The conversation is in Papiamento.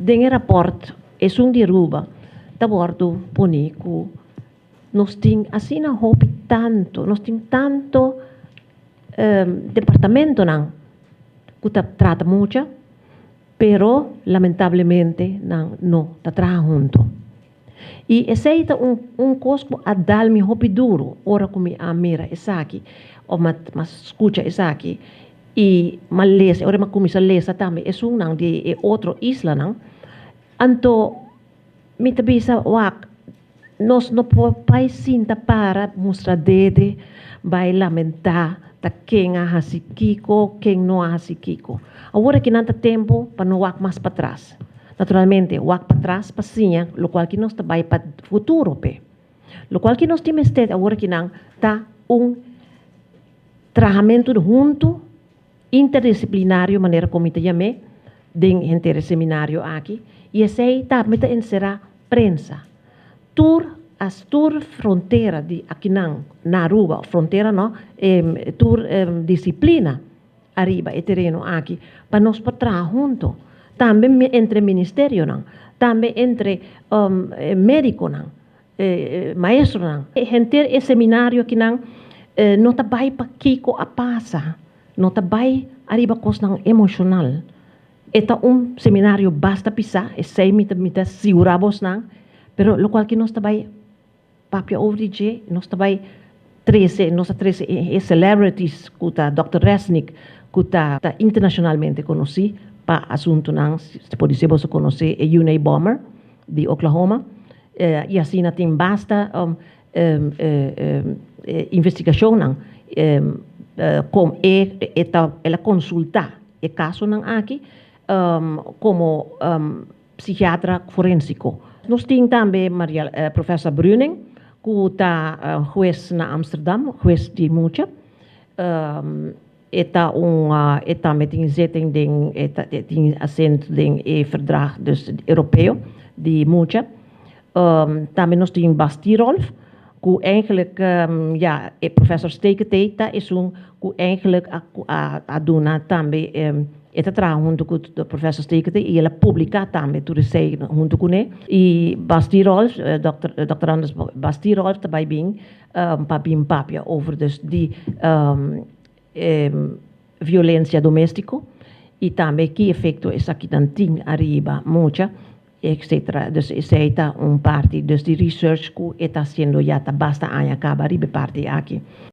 Den e rapport esun di Aruba ta wordo poni cu nos tin asina hopi tanto, nos tin tanto departamentonan cu ta trata mucha, pero lamentablemente nan no ta traha hunto. Y esey ta un cos cu a dal mi hopi duro ora cu mi a mira esaki of m'a scucha esaki y m'a lesa, ora m'a cuminsa lesa tambe esunnan di e otro islanan. Anto mi ta bisa, wak, nos no por bay sinta para mustra dede, bay lamenta ta ken a haci kico, ken no a haci kico. Awor aki nan ta tempo pa no wak mas patras. Naturalmente, wak patras pa siña locual ki nos ta bay pa futuro p'e. Locual ki nos tin mester awor aki nan ta un trahamento hunto interdisciplinario, manera cu mi ta yam'e den henter e seminario aki, y esey tambe ta encera prensa. Tur as tur frontera di akinan na Aruba, frontera no, tur disciplina ariba e tereno aki pa nos por traha hunto, tambe entre ministerionan, tambe entre mediconan, maestronan. Henter e seminario akinan no ta bay pa kico a pasa, no ta bay ariba cosnan emocional. E ta un seminario basta pisa, esey mi ta sigura bosnan, pero locual cu nos ta bay papia over di dje, nos ta bay trece, nos a trece e celebrities cu ta Dr. Resnick, cu ta internacionalmente conoci pa asuntonan, si por bisa bo conoce e Unabomber di Oklahoma, y asina tin basta investigacionnan com e ta, el a consulta e casonan aki como psikiatra forensico. Nos tin tambe Maria, professor Bruning, cu ta hues na Amsterdam, hues di mucha. E ta un e tambe tin zitting den e tin assent den e verdrag dus europeo di mucha. Tambe nos tin Bas Thierolf, cu eigenlijk ja, e professor Steketee ta esun cu eigenlijk a duna tambe e ta traha hunto cu professor Steketee y el a publica tambe tur esey hunto cu ne. Y Bas Thierolf, Dr. Anders Bas Thierolf ta bay bin pa bin papia over dus di violencia domestico y tambe ki efecto esaki nan tin ariba mucha, etc. Dus esey ta un parti dus di research cu e ta haciendo ya ta basta aña caba riba e parti aki.